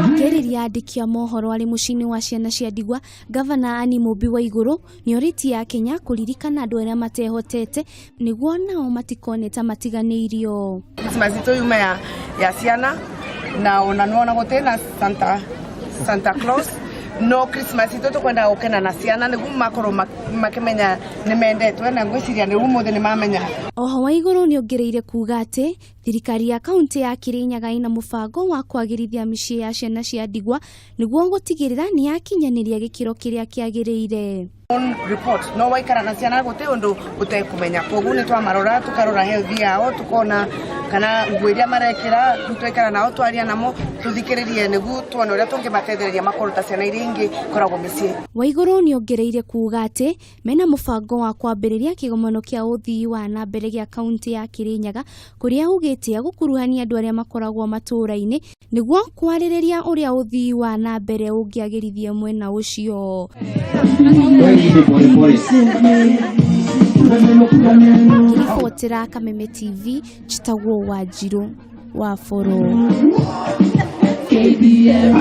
Akĩarĩria andĩki a mohoro arĩ mũciĩ-inĩ wa ciana cia ndigwa, Gavana Anne Mũmbi Waigũrũ nĩorĩtie Akenya kũririkana andũ arĩa matehotete nĩguo nao matikone ta matiganĩirio. Christmas itũ yuma ya ciana na ona nĩwona gũtirĩ na Santa Claus, no Christmas itũ tũkwenda gũkena na ciana nĩguo makorwo makĩmenya nĩ mendetwe, na ngwĩciria nĩ ũmũthĩ nĩ mamenya. Oho Waigũrũ nĩongereire kuga atĩ thirikari ya kaunti ya Kirinyaga ĩna mũbango wa kwagĩrithia mĩciĩ ya ciana cia ndigwa nĩguo gũtigĩrĩra nĩ yakinyanĩria gĩkĩro kĩrĩa kĩagĩrĩire. Own report no waikara na ciana gũtĩ ũndũ ũtekũmenya, koguo nĩ twamarora, tũkarora health yao, tukona kana nguo iria marekĩra. Rĩu twaikara nao, twaria namo, tũthikĩrĩrie nĩguo tuone ũrĩa tũngĩmateithĩrĩria makorwo ta ciana iria ingĩ ikoragwo mĩciĩ. Waigũrũ nĩongereire kuga atĩ mena mũbango wa kwambĩrĩria kĩgomano kĩa ũthii wa na mbere gĩa kaunti ya Kirinyaga, kũrĩa augĩte agũkuruhania andũ arĩa makoragwo matũũra-inĩ nĩguo kwarĩrĩria ũrĩa ũthii wa na mbere ũngĩagĩrithia mwena ũcio. Ngĩribotera Kameme TV, njĩtagwo Wanjirũ wa Bũrũ. KBM.